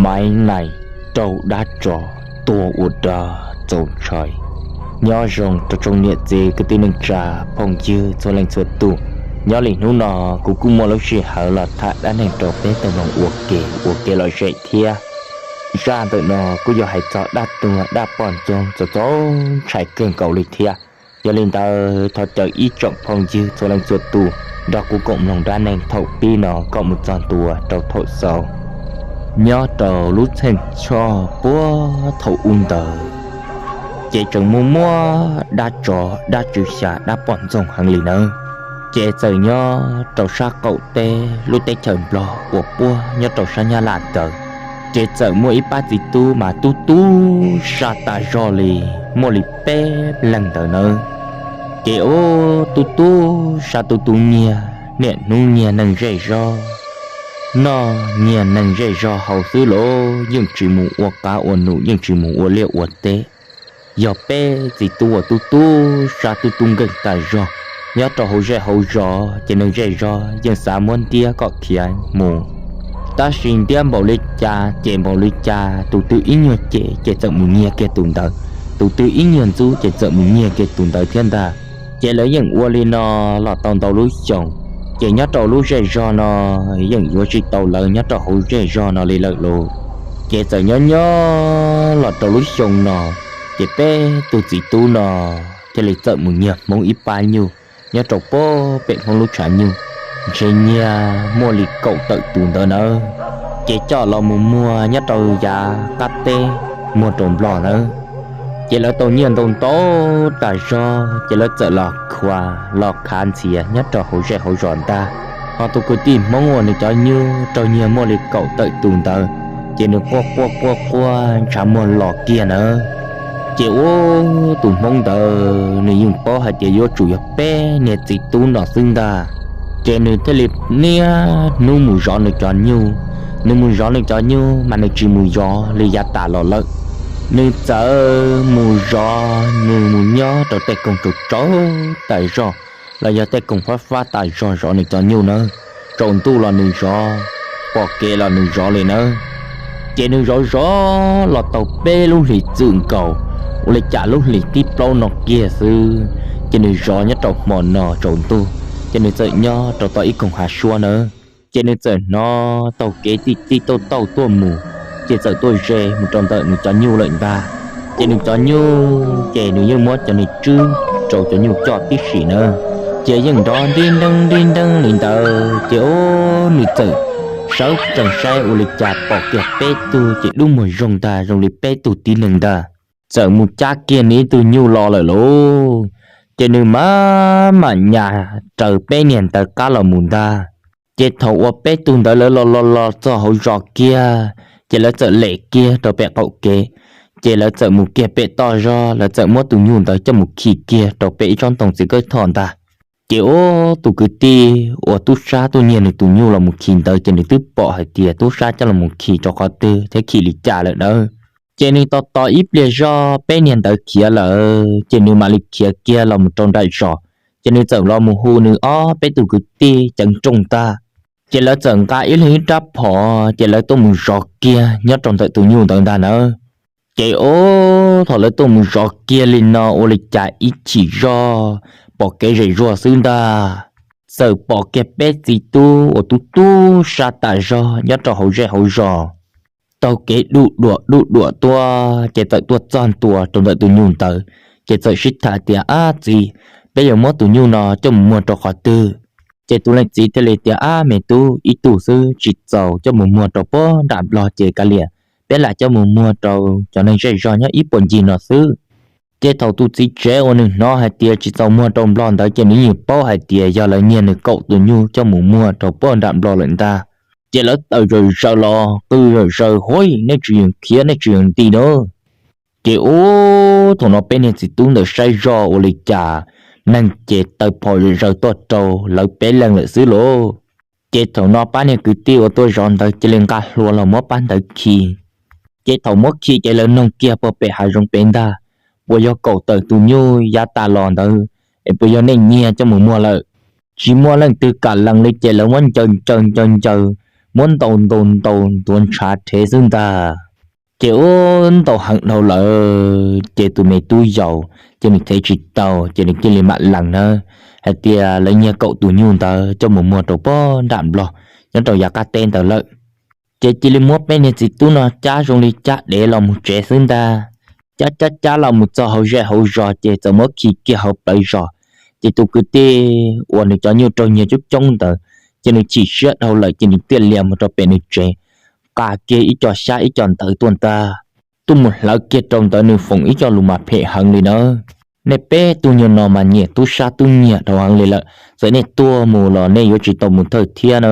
Maiv Naim raug dab tsov tua ua dab txaus ntshai. Nyob zoo rau tsoom niam txiv kwv tij neej tsa phooj ywg txhua leej txhua tus. Nyob li hnub no kuv kuj muaj lub sij hawm los tham dab neeg rau peb tau mloog ua ke ua kev lom zem thiab. Zaj ntawm no kuj yog hais txog dab tuag dab poj ntxoog txaus txaus ntshai kawg nkaus li thiab. Yog li ntawd thov caw ib tsoom phooj ywg txhua leej txhua tus nrog kuv koom mloog dab neeg thaum pib no kom mus txog ntua rau thaum xaus. Nyob rau lub txheej choj puag thaum ub ntawd, ces tseem muaj muaj dab tsov dab tsw xya dab poj ntxoog heev li nawb. Ces txawm nyob rau sab qaum teb lub teb chaws Nplog uas puag nyob rau sab Nyab Laj ntawd, ces txawm muaj ib pab txiv tub mas tub tub sab tas zog li, muaj li peb leeg ntawd nawb. Ces ub tub tub sab tub tub nyiag, niaj hnub nyiag neeg zej zog, noj nyiag neeg zej zog haus xwb los yeej tsis mus ua qab ua num, yeej tsis mus ua liaj ua teb. Yog peb txiv tub uas tub tub sab tub tub nkeeg tas zog, nyob rau hauv zej hauv zos ces neeg zej zog yeej xav muab ntiab kom khiav mus. Tab sis ntiab npaum li cas ces npaum li cas, tus twg ib nyuag cem ces txawm mus nyiag kiag tus ntawd, tus twg ib nyuag ntxub ces txawm mus nyiag kiag tus ntawd thiab ntag. Ces lawv yeej ua li no los tau ntau lub xyoos, ces nyob rau lub zej zog no yeej yuav tsis tau lawv nyob rau hauv zej zog no li lawm lauj. Ces txawm nyob nyob los rau lub xyoo no, ces peb tug txiv tub no thiaj li txawm mus nyiag Hmoob ib pab nyuj nyob rau puag pem Hmoob lub tshav nyuj, ntshe nyiag muaj li kaum tawm tus ntawd nawb. Ces coj los mus muag nyob rau yav qab teb muag rau Nplog nawb. Ces lawv tau nyiaj ntau ntau tas zog, ces lawv txawm los khuas los khav ntxhias nyob rau hauv zej hauv zos ntag. Ho tus kwv tij Hmoob uas nws cov nyuj raug nyiag muaj li kaum tawm tus ntawd, ces nws quaj quaj quaj quaj ntshav muag los kiag nawb. Ces ub tus Hmoob ntawd nws yeej paub hais tias yuav tsum yog peb niag txiv tub no xwb ntag. Ces nws thiaj li niaj hnub mus zov nws cov nyuj. Nws mus zov nws cov nyuj mas nws tsis mus zov li yav tas los lawm. Nws txawm mus zov, nws mus nyob rau tej koog tsaus tsaus tas zog, los yog tej koog fab fab tas zog zov nws cov nyuj nawb. Tsaus ntuj los nws zov, pom kev los nws zov li nawb. Ces nws zov zov los tau peb lub hlis txwm nkaus, ua li cas lub hlis thib plaub no kiag xwb, ces nws zov nyob rau hmo no tsaus ntuj, ces nws txawm nyob rau tom ib koog hav suab nawb. Ces nws txawm hnov taug kev tij tij tauj tauj tuaj mus, ces txawm tuaj ze mus rau ntawm nws cov nyuj lawm ntag. Ces nws cov nyuj ces nws yeej muab cov niag tswb rau cov nyuj coj tib si nawb. Ces yeej nrov nrib nreeb nrib nreeb li ntawd, ces ub nws txawm sawv tsees saib ua li cas pom kiag peb tug ces dub muag zoo ntag, zoo li peb tug tib neeg ntag, txawm mus cab kiag nws ib tug nyuj los lawm lauj. Ces nws mam mam nyas raws peb niag ntawd qab los mus ntag. Ces thaum uas peb tug ntawd lawv los los los txog hauv zos kiag, ces lawv txawm lem kiag rau pem qaum kev, ces lawv txawm mus kiag pem toj zog, lawv txawm muab tus nyuj ntawd coj mus khi kiag rau pem ib tsob ntoo txiv kawb thoj ntag. Ces ub tus kwv tij uas tub sab tuaj nyiag nws tus nyuj los mus khi ntawd ces nws twb pom hais tias tub sab coj los mus khi rau qhov twg thiab khi li cas lawm nawb. Ces nws tos tos ib pliag zog peb niag ntawd khiav lawm, ces nws mam li khiav kiag los mus rau nram zos. Ces nws txawm los mus hu nws ob peb tug kwv tij ceev nrooj ntag. Ces lawv txawm nqa ib leeg ib rab phom, ces lawv tuaj mus zov kiag nyob rau ntawm tus nyuj ntawd ntag nawb. Ces ub thaum lawv tuaj mus zov kiag li no ua li cas ib chim zog pom kev zem zuag xwb ntag, txawm pom kiag peb txiv tub uas tub tub sab tas zog nyob rau hauv zej hauv zos taug kev duj duam duj duam tuaj, ces txawm tuaj txog ntua rau ntawm tus nyuj ntawd. Ces txawm sib tham tias, Ab txiv, peb yuav muab tus nyuj no coj mus muag rau qhov twg? Ces tus leej txiv thiaj li tias, Ab me tub, ib tug xwb tsis txaus, coj mus muag rau puag nram Nplog ces kav liam, peb lam coj mus muag rau cov neeg zej zog nyob ib puag ncig no xwb. Ces thaum tus txiv tsev uas nws hnov hais tias tsis txaus muag rau Nplog ntawd ces nws yeej paub hais tias yog lawv nyiag nws kaum tus nyuj coj mus muag rau puag nram Nplog lawm ntag. Ces lawv tawm zom zaws los qw zom zaws, Huaib, nej tsis yeem khiav, nej tsis yeem nti na. Ces ub thaum no peb niag txiv tub ntawd saib zoj ua li cas, neeg ces taw phom zom zaws tuaj rau lawv peb leeg lawm xwb lauj. Ces thaum no pab niag kwv tij uas tuaj zov ntawd cia li nqa hlua los muab pab ntawd khi. Ces thaum muab khi ces lawv noog kiag puag pem hav zoov pem ntag, puas yog kaum tawm tus nyuj yav tas los ntawd es puas yog nej nyiag coj mus muag lawm? Tsis muaj leej twg kam lees li ces lawv muab ncaws ncaws ncaws ncaws muab ntaus ntaus ntaus ntuav ntshav rhev xwb ntag. Ces ub, ntaus heev dhau lawm ces tus me tub yaus ces nws thev tsis tau ces nws cia li mam lees nawb, hais tias lawv nyiag kaum tus nyuj ntawd coj mus muag rau pog nram Nplog nyob rau yav qab teb ntawd lawm. Ces cia li muab peb niag txiv tub no cab zoo li cab dev los mus tsev xwb ntag. Cab cab cab los mus txog hauv zej hauv zos ces txawm muab khi kiag hauv plawv zos. Ces tus kwv tij uas nws cov nyuj raug nyiag coob coob ntawd ces nws chim siab dhau lawm ces nws thiaj li mus rau pem nws tsev, nqa kiag ib co xyab ib co ntawv tuaj ntag, tuaj mus hlawv kiag rau ntawd nws foom ib co lus mas phem heev li nawb. Nej peb tug nyuag no mas nyiam tub sab tub nyiag dhau heev li lawm. Txawm nej tuag mus los nej yuav tsis tau mus thawj thiab na.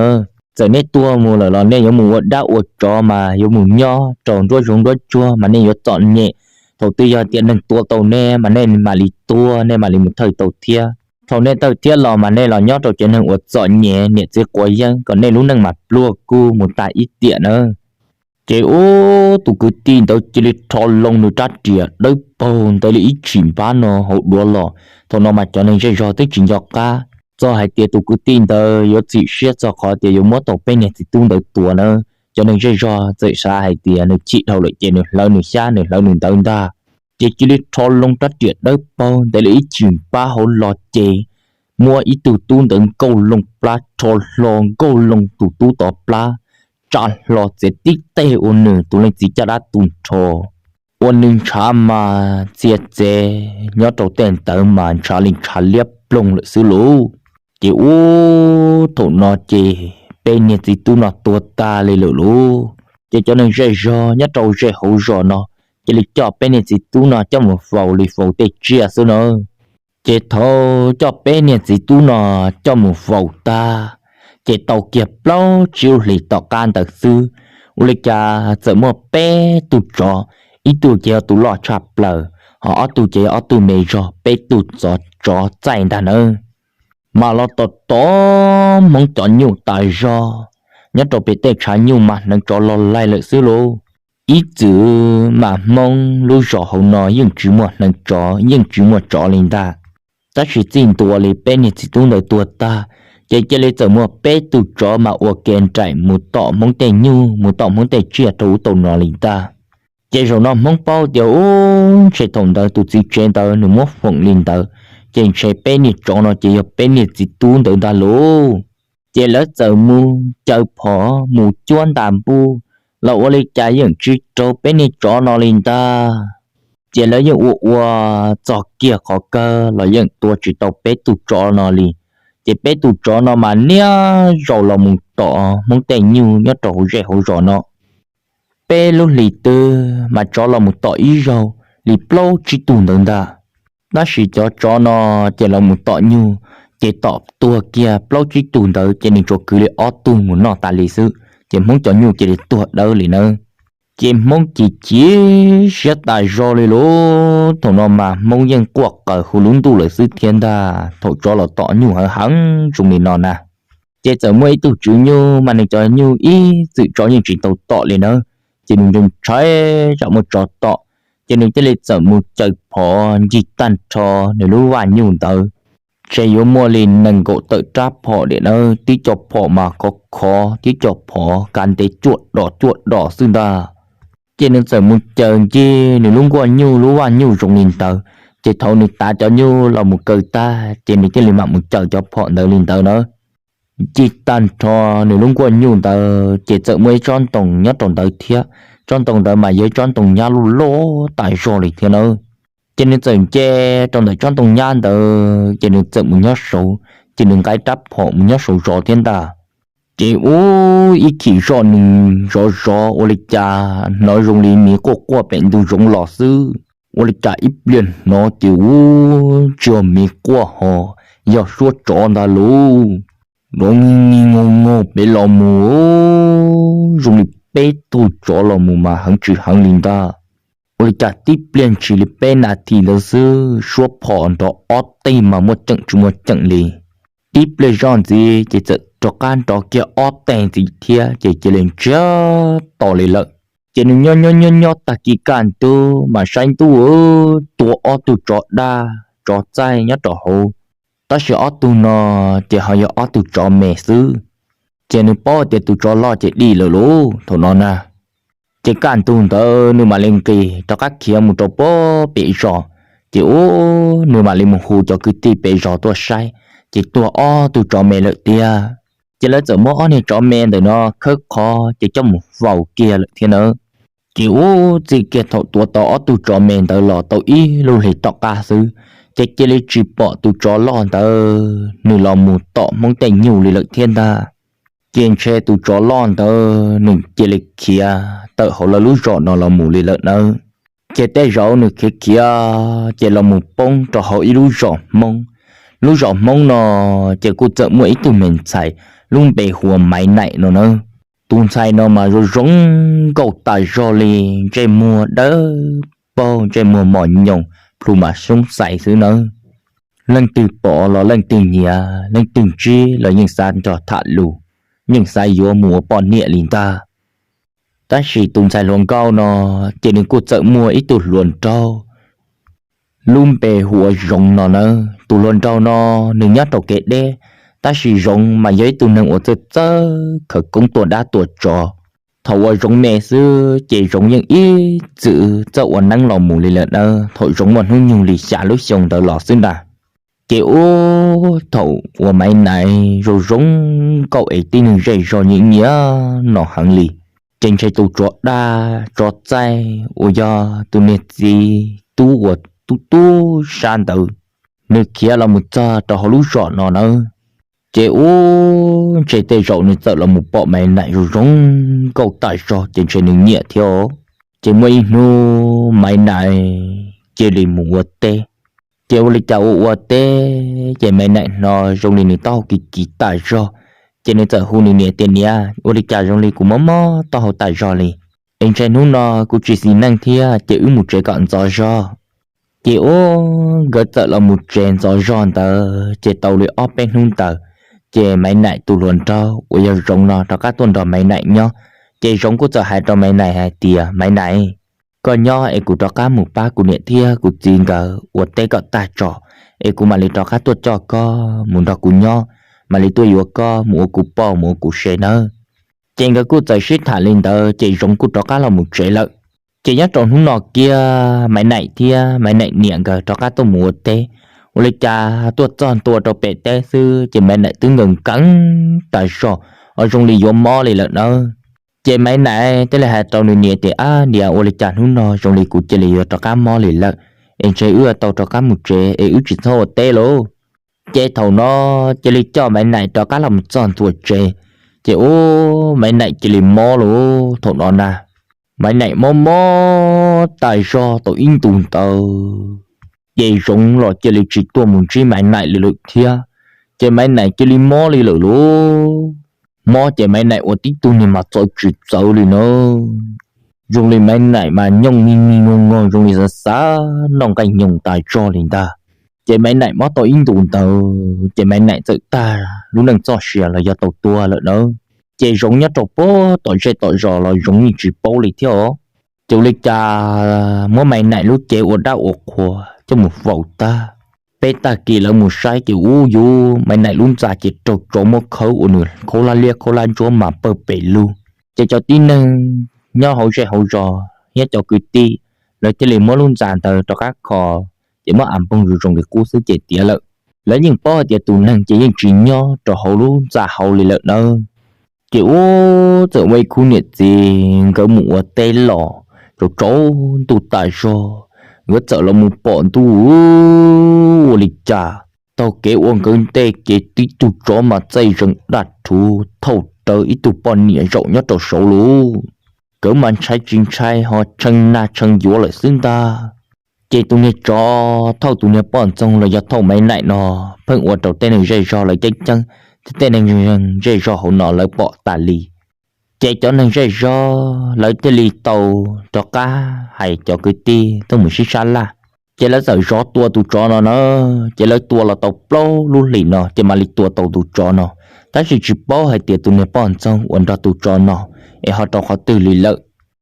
Txawm nej tuag mus lawm los nej yuav mus ua dab ua tsov mas yuav mus nyob rau nruab zoov nruab tsuag mas nej yuav txom nyem. Thaum twg yog tias neeg tua tau nej mas nej mam li tuag, nej mam li mus thawj tau thiab. Thaum nej thawj thiab los mas nej los nyob rau cov neeg uas txom nyem niam txiv quav yeeb kom nej lub neej mas pluag kuj mus tag ib tiam nawb. Ces ub, tus kwv tij ntawd cia li rho loo nws rab riam dawb paug ntawd li ib chim npab no hauv duav los. Thaum no mas cov neeg zej zog twb tsis nco qab txog hais tias tus kwv tij ntawd yuav txim siab txog qhov tias yuav muab tau peb niag txiv tub ntawd tua nawb. Cov neeg zej zog txawm xav hais tias nws chim dhau lawm ces nws hlawv nws xyab nws hlawv nws ntawv ntag. Ces cia li rho loo rab riam dawb paug ntawd li ib chim npab hauv los ces muab ib tug tub ntawd nkauj loo plab rho hlo nkauj loo tus tub tod plab, tsa hlo txiav tib teg ua nws tus leej txiv caj dab tu nrho, ua nws ntshav mas txia txev nyob rau tej ntawd mas ntshav li ntshav liab ploog lawm xwb lauj. Ces ub, thaum no ces peb niag txiv tub no tuag tag li lawm lauj. Ces cov neeg zej zog nyob rau zej hauv zos no cia li coj peb niag txiv tub no coj mus faus li faus tej tsiaj xwb na. Ces thaum coj peb niag txiv tub no coj mus faus tag, ces tau kiag plaub tsib lub hlis tom qab ntawd xwb, ua li cas txawm muaj peb tug tsov, ib tug ces yog tus loj tshaj plaws, ho ob tug ces yog ob tug me zog, peb tug tsov txaij ntag nawb. Mas los tom tom Hmoob cov nyuj tas zog, nyob rau pem tej tshav nyuj mas hneev tsov los laig lawm xwb lauj. Ib txwm mas Hmoob lub zos hauv no yeej tsis muaj hneev tsov yeej tsis muaj tsov li ntag. Tab sis txij ntua li peb niag txiv tub ntawd tuag tag, ces cia li txawm muaj peb tug tsov mas ua ke nraim mus tom Hmoob tej nyuj mus tom Hmoob tej tsiaj rau ub tau no li ntag. Ces zaum no Hmoob paub tias ub, ntshe thaum ntawd tus txiv tsev ntawd nws muab foom li ntawd, ces ntshe peb niag tsov no ces yog peb niag txiv tub ntawd ntag lauj. Ces lawv txawm mus caws phom mus cuab ntas npuj los ua li cas yeej tsis raug peb niag tsov no li ntag. Ces lawv yeej ua ua txog kiag qhov kawg los yeej tua tsis tau peb tug tsov no li. Ces peb tug tsov no mas niaj zaus los mus tom Hmoob tej nyuj nyob rau hauv zej hauv zos no. Peb lub hlis twg mas tsov los mus tom ib zaug li plaub tsib tug ntawd ntag. Tab sis cov tsov no ces los mus tom nyuj, ces tom tuag kiag plaub tsib tug ntawd ces nws tsuas kwv li ob tug mus noj tas li xwb, ces Hmoob cov nyuj cia li tuag dawb li nawb. Ces Hmoob chim chim siab tas zog li lauj. Thaum no mas Hmoob yeej quaj qw hu lub ntuj lawm xwb thiab ntag, thaum tsov los tom nyuj heev heev zoo li no na. Ces txawm muaj ib tug tswv nyuj mas nws cov nyuj ib txwm tsov yeej tsis tau tom li nawb, ces nws ntshai tsam muaj tsov tom, ces nws thiaj li txawm mus caws phom ncig tag nrho nws lub vaj nyuj ntawd, ntshe yuav muaj li nees nkaum tawm rab phom diam nawb, tib co phom mas khov khov, tib co phom kav ntev cuaj dos cuaj dos xwb ntag. Ces nws txawm mus caws ncig nws lub nkuaj nyuj lub vaj nyuj zoo li ntawd, ces thaum nws tav cov nyuj los mus kaw tag ces nws thiaj li mam mus caws cov phom ntawd li ntawd na. Ncig tag nrho nws lub nkuaj nyuj ntawd ces txawm muaj ib tsob ntoo nyob rau ntawd thiab, tsob ntoo ntawd mas yog ib tsob ntoo nyab loj loj tas zog li thiab nawb. Ces nws txawm nce rau ntawm tsob ntoo nyab ntawd ces nws txawm mus nyob saud, ces nws nqa rab phom mus nyob saud zov thiab ntag. Ces ub, ib chim zoj nws zov zov ua li cas hnov zoo li miv quaj quaj pem ntug zoov los xwb. Ua li cas ib pliag hnov ces ub, tsis yog miv quaj ho yog suab tsov ntag lauj. Nrov nij nij noj noj pem los mus, zoo li peb tug tsov los mus mas heev tsis heev li ntag. Ua li cas tib pliag ntshis li peb nas this ntawd xwb, suab phom nrov ob teg mas muaj ceem tsis muaj ceem li. Tib pliag zoj ntxiv ces txawm rov qab nrov kiag ob teg ntxiv thiab ces cia li ntsiag to li lawm. Ces nws nyob nyob nyob nyob tag kis kaj ntug mas saib ntuj, tua ob tug tsov daj tsov txaij nyob rau hauv, tab sis ob tug no ces ho yog ob tug tsov me xwb. Ces nws paub tias tus tsov loj ces dim lawm lauj thaum no na. Ces kaj ntug ntawd nws mam li nqis rov qab khiav mus rau puag pem zos. Ces ub, nws mam li mus hu cov kwv tij pem zos tuaj saib, ces tuag ob tug tsov me lawm tiag. Ces lawv txawm muab ob niag tsov me ntawm no khawb qhov ces coj mus faus kiag lawm thiab nawb. Ces ub, txij kiag thaum tua tau ob tug tsov me ntawd los tau ib lub hlis tom qab xwb, ces cia li tsis pom tus tsov loj ntawd nws los mus tom Hmoob tej nyuj li lawm thiab ntag. Ces ntshe tus tsov loj ntawd nws cia li khiav tawm hauv lawv lub zos no los mus li lawm nawb. Ces tej zaum nws khiav khiav ces los mus poob rau hauv ib lub zos Hmoob. Lub zos Hmoob no ces kuj txawm muaj ib tug me ntxhais lub npe hu ua Maiv Naim no nawb. Tus ntxhais no mas zoo zoo nkauj tas zog li, ntsej muag dawb paug, ntsej muag mos nyoos, plhu mas xyoob xais xwb nawb. Leej twg pom los leej twg nyiam, leej twg ntsib los yeej xav nrog tham lus, yeej xav yuav mus ua poj niam li ntag. Tab sis tus ntxhais hluas nkauj no ces nws kuj txawm muaj ib tug hluas nraug lub npe hu ua Zoov no nawb. Tus hluas nraug no nws nyob rau kev deb, tab sis Zoov mas yog ib tug neeg uas txawj txawj khawv koob tua dab tua tsov. Thaum uas Zoov me xwb ces Zoov yeej ib txwm txawj ua neeb los mus li lawm nawb, thaum Zoov muaj hnub nyoog li xya lub xyoo ntawd los xwb ntag. Ces ub, thaum uas Maiv Naim zoo zoo nkauj es tib neeg zej zog nyiam nyiam no heev li, ces ntshe tus tsov dab tsov txaij uas yog tus niag txiv tub uas tub tub sab ntawd, nws khiav los mus txog rau hauv lub zos no nawb. Ces ub, ntshe tej zaum nws txawm los mus pom Maiv Naim zoo zoo nkauj tas zog ces ntshe nws nyiam thiab. Ces muaj ib hnub Maiv Naim cia li mus ua teb. Ces ua li cas ua ua teb ces Maiv Naim hnov zoo li nws taub hau kiv kiv tas zog, ces nws txawm hu nws niam tias, Niam, ua li cas zoo li kuv mob mob taub hau tas zog li, es ntshe hnub no kuv tsis xis neej thiab, ces wb mus tsev kom ntxov zog. Ces ub, nkawd txawm los mus tsev ntxov zog ntawd ces tau li ob peb hnub ntawd, ces Maiv Naim tus hluas nraug uas yog Zoov no rov qab tuaj nrog Maiv Naim nyob. Ces Zoov kuj txawm hais rau Maiv Naim hais tias, Maiv Naim, koj nyob es kuv rov qab mus pab kuv niam thiab kuv txiv nkawd ua teb kom tag tso, es kuv mam li rov qab tuaj coj koj mus nrog kuv nyob, mam li tuaj yuav koj mus ua kuv poj mus ua kuv sev nawb. Ces nkawd kuj txawm sib tham li ntawd ces Zoov kuj rov qab los mus tsev lawm. Ces nyob rau hnub no kiag Maiv Naim thiab Maiv Naim niam nkawd rov qab tuaj mus ua teb. Ua li cas tuaj txog ntua rau pem teb xwb ces Maiv Naim twb nkees nkees tas zog, zoo li yuav mob li lawm nawb. Ces Maiv Naim thiaj li hais rau nws niam tias, Ab niam, ua li cas hnub no zoo li kuv cia li yuav rov qab mob li lawm, es ntshe wb tau rov qab mus tsev es wb tsis txhob ua teb lauj. Ces thaum no cia li coj Maiv Naim rov qab los mus txog ntua tsev. Ces ub, Maiv Naim cia li mob lauj thaum no na. Maiv Naim mob mob tas zog tau ib ntus ntawd, ces Zoov los cia li tsis tuaj mus ntsib Maiv Naim li lawm thiab. Ces Maiv Naim cia li mob li lawm lauj. Mob ces Maiv Naim ua tib tug niag mas txaus tsis txawv li na. Zoo li Maiv Naim mas nyooj ni ni nua ngo zoo li xav xav noj nqaij nyoos tas zog li ntag. Ces Maiv Naim mob tau ib ntus ntawd ces Maiv Naim txawm tag lub neej txoj sia los yog tau tuag lawm nawb. Ces Zoov nyob rau puag tom zej tom zos los Zoov yeej tsis paub li thiab os. Ces ua li cas muab Maiv Naim lub cev ua dab ua qhua coj mus faus tag. Peb tag kis lawv mus saib ces ub yuv, Maiv Naim lub ntxa ces raug tsov muab khawb ua nws khaub hlab liab khaub hlab ntsuab mas pawg pes lug. Ces cov tib neeg nyob hauv zej hauv zos thiab cov kwv tij, lawv thiaj li muab lub ntxa ntawd rov qab kho, ces muab av npoog zoo zoo li qub xwb ces tiav lawm. Lawv yeej paub hais tias tus neeg ces yeej tsis nyob rau hauv lub ntxa hauv li lawm nawb. Ces ub, txawm ua ib khub niam txiv nkawd mus ua teb los tsaus ntuj tas zog, nkawd txawm los mus pom ntuj, ua li cas taug kev ua nkawd ntej kev tib tug tsov mas txaij zeeg daj rhuv thauj rawv ib tug poj niam zaum nyob rau saud lauj. Nkawd mas ntshai tsis ntshai ho tshee nag tshee yuav lawm xwb ntag. Ces tus niag tsov thauj tus niag poj ntxoog los yog thauj Maiv Naim no pheej ua rau tej neeg zej zog lawv ceeb ceeb, thiab tej neeg zej zog hauv no lawv pom tas li. Ces cov neeg zej zog lawv thiaj li tau rov qab hais cov kwv tij tuaj mus sib sab laj. Ces lawv txawm zov tua tus tsov no na, ces lawv tua los tau plaub lub hlis no ces mam li tua tau tus tsov no. Tab sis tsis paub hais tias tus niag poj ntxoog uas nrog tus tsov no es ho rau qhov twg li lawm.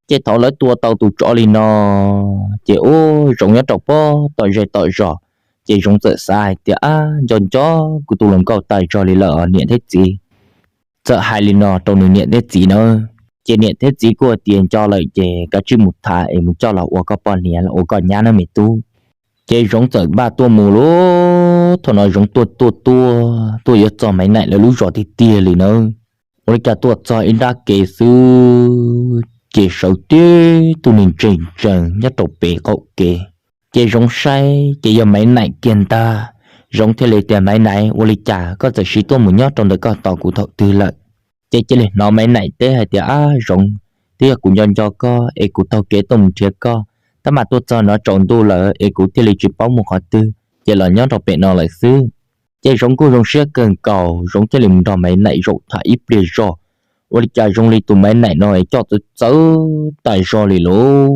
Ces thaum lawv tua tau tus tsov li no, ces ub, Zoov nyob rau puag tom zej tom zos, ces Zoov txawm xav hais tias, Ab, nco nco kuv tus hluas nkauj tas zog li lawm niam thiab txiv. txawm hais li no rau nws niam thiab txiv na. Ces niam thiab txiv kuj tias nco lawm ces kav tsij mus tham es mus coj los ua koj poj niam los ua koj nyab nawb me tub. Ces Zoov txawm npaj tuaj mus lauj. Thaum no Zoov tuaj tuaj tuaj tuaj yuav txog Maiv Naim lawv lub zos tiag tiag li nawb. Ua li cas tuaj txog ib nrab kev xwb ces sawv tib tug niag ntsees ntsees nyob rau pem qaum kev. Ces Zoov saib ces yog Maiv Naim kiag ntag. Zoov thiaj li tias, Maiv Naim, ua li cas koj txawm siv tuaj mus nyob rau ntawm koj tos kuv thaum twg lawm? Ces cia li hnov Maiv Naim teb hais tias, Ab Zoov, twb yog kuv nco nco koj es kuv taug kev tuaj mus nrhiav koj, tab mas tuaj txog no tsaus ntuj lawm es kuv thiaj li tsis paub mus qhov twg, ces los nyob rau pem no lawm xwb. Ces Zoov kuj zoo siab kawg nkaus, Zoov thiaj li mus nrog Maiv Naim zaum tham ib pliag zog. Ua li cas zoo li tus Maiv Naim no es coj txawv txawv tas zog li lauj.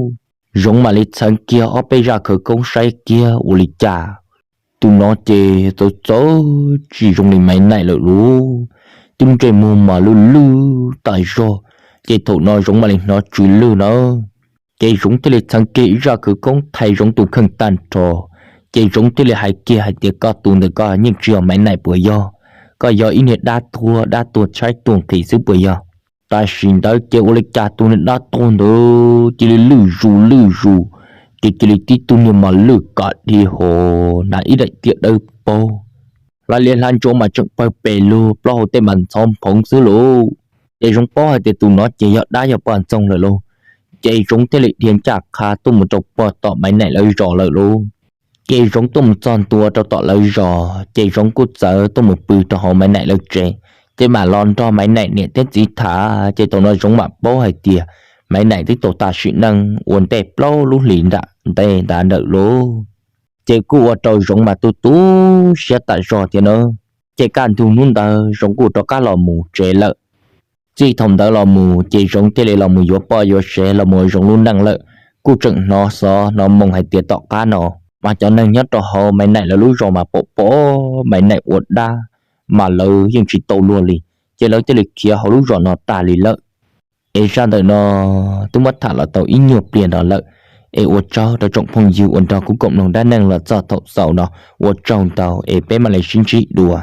Zoov mam li txheev kiag ob peb zaj khawv koob saib kiag ua li cas tus no ces txawv txawv tsis zoo li Maiv Naim lawm lauj. Twb ntsej muag mas lwj lwj tas zog. Ces thaum no Zoov mam li hnov tsw lwj na. Ces Zoov thiaj li txheev kiag ib zaj khawv koob thaiv Zoov tus kheej tag nrho. Ces Zoov thiaj li hais kiag hais tias, Koj tus ntawm koj yeej tsis yog Maiv Naim puas yog? Koj yog ib niag dab tuag, dab tuag tshaib tuag nqhis xwb puas yog? Tam sim ntawd ces ua li cas tus niag dab tuag ntawd cia li lwj zus lwj zus, ces cia li tib tug niag mas lwj kam dhia hos hnav ib daim tiab dawb paug, hla liab hla ntsuav mas tseem pawg pes lug, plaub hau tej mas ntxhov nphoov xwb lauj. Ces Zoov paub hais tias tus no ces yog dab yog poj ntxoog lawm lauj. Ces Zoov thiaj li dhia ncaj qha tuaj mus rau puag tom Maiv Naim lawv zos lawm lauj. Ces Zoov tuaj mus txog ntua rau tom lawv zos ces Zoov kuj txawm tuaj mus pw rau hauv Maiv Naim lawv tsev, ces mam los nrog Maiv Naim niam thiab txiv tham. Ces thaum no Zoov mam paub hais tias Maiv Naim twb tau tas sim neej ua ntej plaub lub hlis nram ntej ntawd lawm lauj. Ces kuj ua rau Zoov mas tu tu siab tas zog thiab na. Ces kaj ntug hnub ntawd Zoov kuj rov qab los mus tsev lawm. Txij thaum ntawd los mus ces Zoov thiaj li los mus yuav poj yuav sev los mus ua Zoov lub neej lawm. Kuj tseem hnov xov hnov moo hais tias tom qab no mas cov neeg nyob rau hauv Maiv Naim lawv lub zos mas pom pom Maiv Naim ua dab, mas lawv yeej tsis tau luag li, ces lawv thiaj li khiav hauv lub zos no tas li lawm. Es zaj ntawm no twb muab tham los tau ib nyuag pliag no lawm. Es ua tsaug rau tsoom phooj ywg uas nrog kuv koom mloog dab neeg los txog thaum xaus no. Ua tsaug ntau es peb mam li sib ntsib dua.